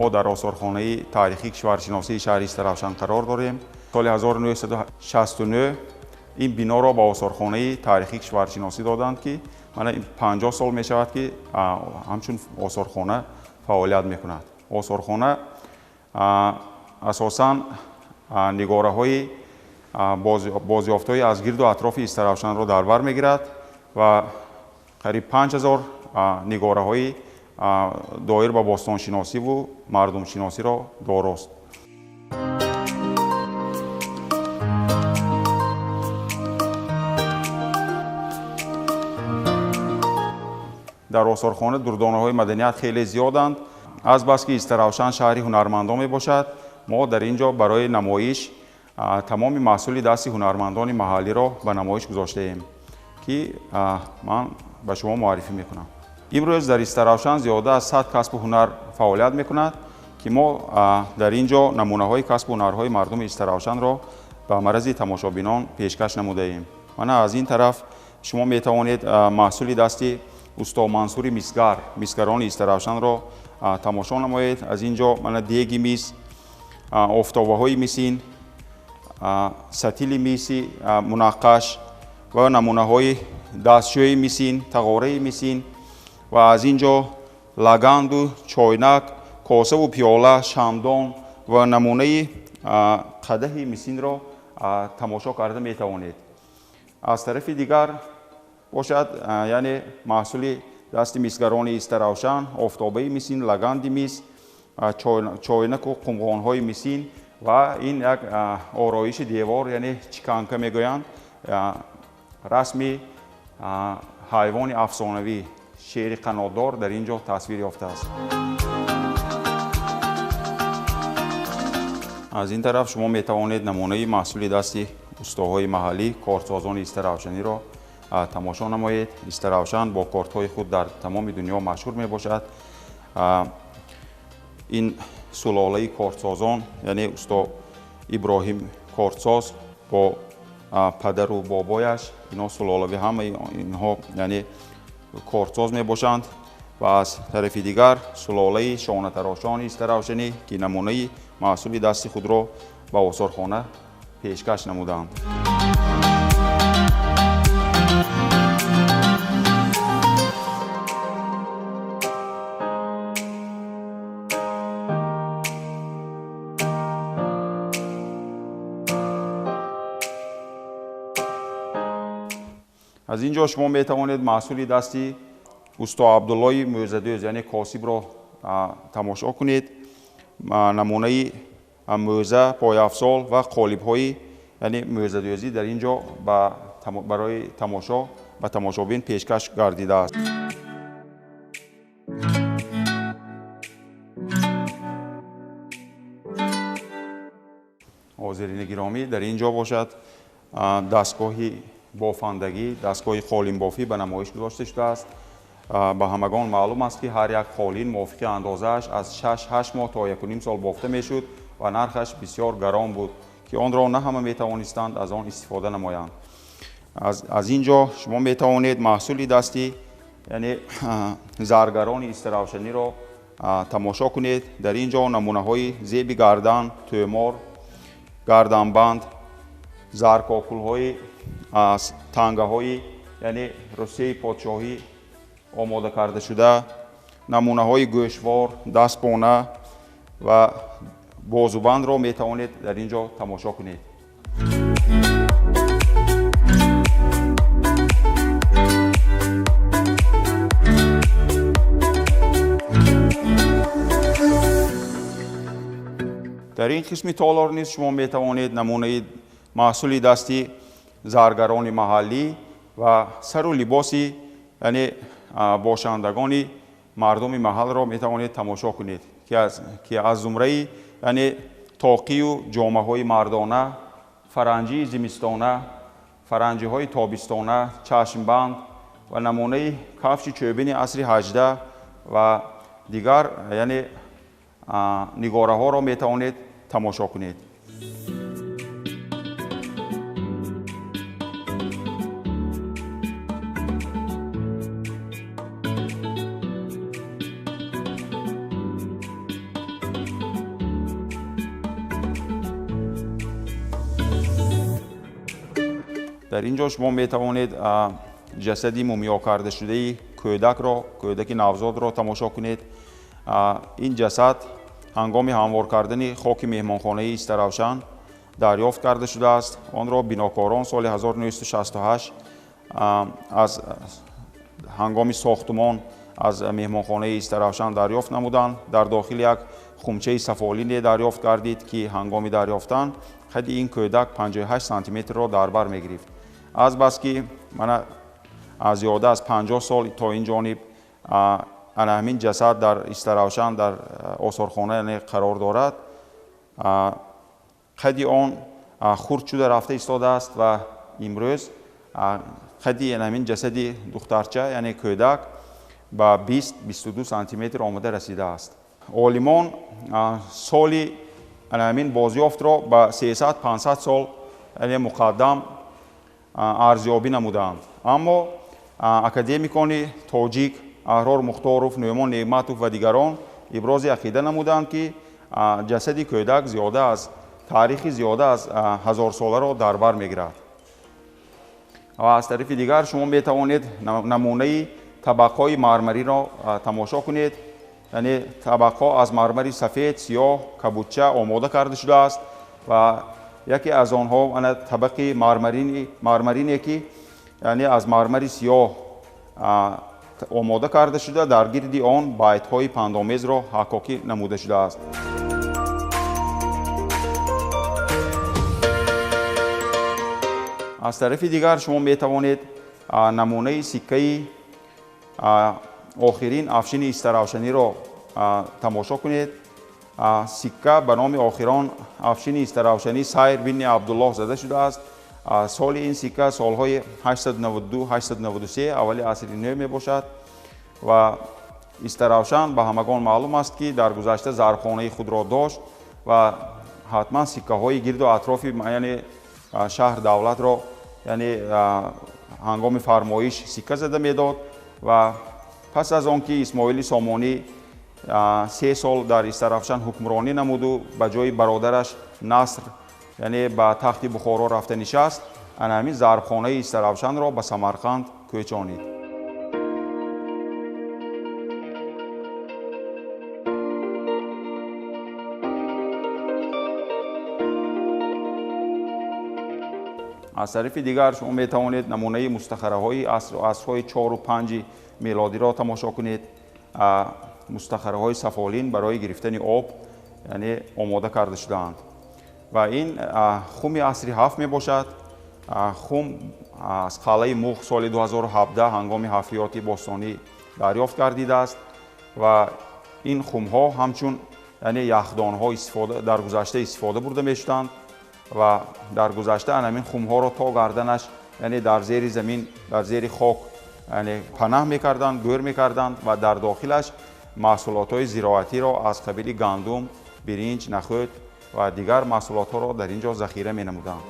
Мо дар осорхонаи таърихии кишваршиносии шаҳри Истаравшан қарор дорем. Соли 1969 ин биноро ба осорхонаи таърихии кишваршиносӣ доданд, ки мана 50 сол мешавад, ки ҳамчун осорхона фаъолият мекунад. Осорхона асосан нигораҳои бозёфтҳои аз гирду атрофи Истаравшанро дар бар мегирад ва қариб 5000 нигораҳои доир ба бостоншиносиву мардумшиносиро дорост. Дар осорхона дурдонаҳои маданият хеле зиёданд. Азбаски Истаравшан шаҳри ҳунармандон мебошад, мо дар ин ҷо барои намоиш тамоми маҳсули дасти ҳунармандони маҳаллиро ба намоиш гузоштаем, ки ман ба шумо муаррифӣ мекунам. Имрӯз дар Истаравшан зиёда аз 100 касбу ҳунар фаъолият мекунад, ки мо дар ин ҷо намунаҳои касбу ҳунарҳои мардуми Истаравшанро ба маррази тамошобинон пешкаш намудаем. Мана аз ин тараф шумо метавонед маҳсули дасти усто Мансури Мисгар, мисгарони Истаравшанро тамошо намоед. Аз ин ҷо мана деги мис, офтобаҳои мисин, сатили миси мунаққаш ва намунаҳои дастшӯи мисин, тағораи мисин ва аз ин ҷо лаганду чойнак, косаву пиёла, шамдон ва намунаи қадаҳи мисинро тамошо карда метавонед. Аз тарафи дигар бошад, яъне маҳсули дасти мисгарони Истаравшан, офтобаи мисин, лаганди мис, чойнаку қумғонҳои мисин ва ин як ороиши девор, яъне чиканка мегӯянд, расми ҳайвони афсонавӣ шери қанотдор дар ин ҷо тасвир ёфтааст. Аз ин тараф шумо метавонед намунаи маҳсули дасти устоҳои маҳаллӣ, кортсозони Истаравшаниро тамошо намоед. Истаравшан бо кортҳои худ дар тамоми дунё машҳур мебошад. Ин сулолаи кортсозон, яъне усто Иброҳим кортсоз бо падару бобояш, ино сулолави ҳамаи инҳо яъне кортсоз мебошанд. Ва аз тарафи дигар сулолаи шонатарошони Истаравшанӣ, ки намунаи маҳсули дасти худро ба осорхона пешкаш намуданд. Аз ин ҷо шумо метавонед маҳсули дасти усто Абдуллои мӯзадӯз, яъне косибро тамошо кунед. Намунаи мӯза, пойафзол ва қолибҳои яъне мӯзадӯзӣ дар ин ҷо барои тамошо ба тамошобин пешкаш гардидааст. Ҳозирини гиромӣ, дар ин ҷо бошад дастгоҳи бофандагӣ, дастгоҳи қолинбофӣ ба намоиш гузошта шудааст. Ба ҳамагон маълум аст, ки ҳар як қолин мувофиқи андозааш аз 6-8 моҳ то 1,5 сол бофта мешуд ва нархаш бисёр гарон буд, ки онро на ҳама метавонистанд аз он истифода намоянд. Аз ин ҷо шумо метавонед маҳсули дасти яъне заргарони Истаравшаниро тамошо кунед. Дар ин ҷо намунаҳои зеби гардан, тӯмор, гарданбанд, заркокулҳои тангаҳои яъне Русияи подшоҳӣ омода карда шуда, намунаҳои гӯшвор, дастпона ва бозубандро метавонед дар ин ҷо тамошо кунед. Дар ин қисми толор низ шумо метавонед намунаи маҳсули дасти заргарони маҳаллӣ ва сару либоси яъне бошандагони мардуми маҳалро метавонед тамошо кунед, ки аз зумраи яъне тоқию ҷомаҳои мардона, фаранҷии зимистона, фаранҷиҳои тобистона, чашмбанд ва намунаи кафши чӯбини асри 18 ва дигар яъне нигораҳоро метавонед тамошо кунед. Дар ин ҷо шумо метавонед ҷасади мумиё кардашудаи кӯдакро, кӯдаки навзодро тамошо кунед. Ин ҷасад ҳангоми ҳамвор кардани хоки меҳмонхонаи Истаравшан дарёфт карда шудааст. Онро бинокорон соли 1968 аз ҳангоми сохтумон аз меҳмонхонаи Истаравшан дарёфт намуданд. Дар дохили як хумчаи сафолине дарёфт гардид, ки ҳангоми дарёфтан қади ин кӯдак 58 сантиметрро дар бар мегирифт. Азбаски мана зиёда аз 50 сол то ин ҷониб ана ҳамин ҷасад дар Истаравшан дар осорхона қарор дорад, қади он хурд шуда рафта истодааст ва имрӯз қади ҳамин ҷасади духтарча, яъне кӯдак, ба 20-22 сантиметр омада расидааст. Олимон соли ҳамин бозёфтро ба 300-500 сол, яъне муқаддам, арзёбӣ намудаанд. Аммо академикони тоҷик Аҳрор Мухторов, Нӯъмон Неъматов ва дигарон ибрози ақида намуданд, ки ҷасади кӯдак зиёда аз таърихи зиёда аз ҳазорсоларо дар бар мегирад. Ва аз тарафи дигар шумо метавонед намунаи табақҳои мармариро тамошо кунед. Яъне табақҳо аз мармари сафед, сиёҳ, кабудча омода карда шудааст ва яке аз онҳо ана табақи мармарине, ки яъне аз мармари сиёҳ омода карда шуда, дар гирди он байтҳои пандомезро ҳаккокӣ намуда шудааст. Аз тарафи дигар шумо метавонед намунаи сиккаи охирин афшини Истаравшаниро тамошо кунед. Сикка ба номи охирон афшини Истаравшанӣ Сайр бини Абдуллоҳ зада шудааст. Соли ин сикка солҳои 892-893 аввали асри нӯ мебошад ва Истаравшан ба ҳамагон маълум аст, ки дар гузашта зарбхонаи худро дошт ва ҳатман сиккаҳои гирду атрофи, яъне шаҳр давлатро, яъне ҳангоми фармоиш сикка зада медод. Ва пас аз он ки Исмоили Сомонӣ 3 сол дар Истаравшан ҳукмронӣ намуду ба ҷои бародараш Наср, яъне ба тахти Бухоро рафта нишаст, ана ҳамин зарбхонаи Истаравшанро ба Самарқанд кӯчонид. Аз тарафи дигар шумо метавонед намунаи мустахараҳои асрҳои 4-5 мелодиро тамошо кунед. Мустахараҳои сафолин барои гирифтани об, яъне омода карда шудаанд. Ва ин хуми асри 7 мебошад. Хум аз қалъаи Муғ соли 2017 ҳангоми ҳафриёти бостонӣ дарёфт гардидааст ва ин хумҳо ҳамчун, яъне яхдонҳо дар гузашта истифода бурда мешуданд ва дар гузашта ҳамин хумҳоро то гарданаш, яъне дар зери замин, дар зери хок, яъне панаҳ мекарданд, гӯр мекарданд ва дар дохилаш маҳсулотҳои зироатиро аз қабили гандум, биринҷ, нахӯд ва дигар маҳсулотҳоро дар ин ҷо захира менамуданд.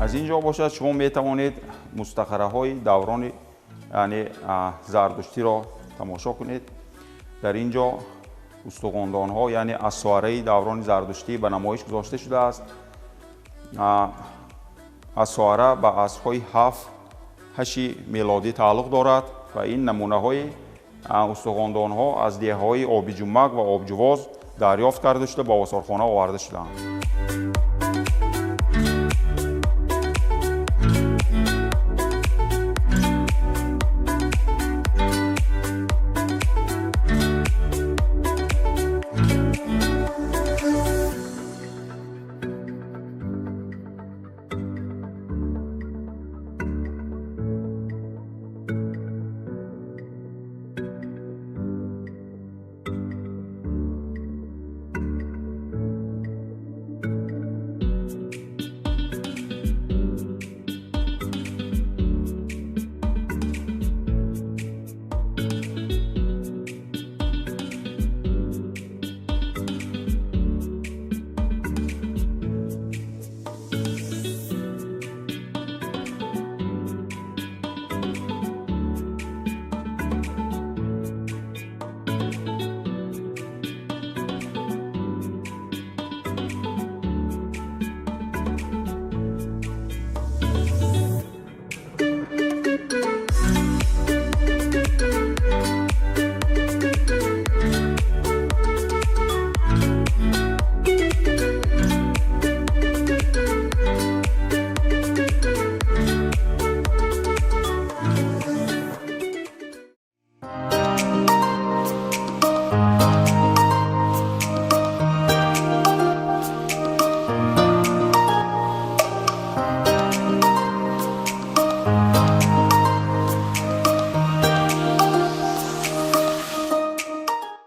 Аз ин ҷо бошад шумо метавонед мустахараҳои даврони, яъне зардуштиро тамошо кунед. Дар ин ҷо устухондонҳо, яъне асораи даврони зардуштӣ ба намоиш гузошта шудааст. Асора ба асрҳои 7-8 мелодӣ тааллуқ дорад ва ин намунаҳои устухондонҳо аз деҳаҳои Обиҷумак ва Обҷувоз дарёфт карда шуда ба осорхона оварда шудаанд. Мекунем.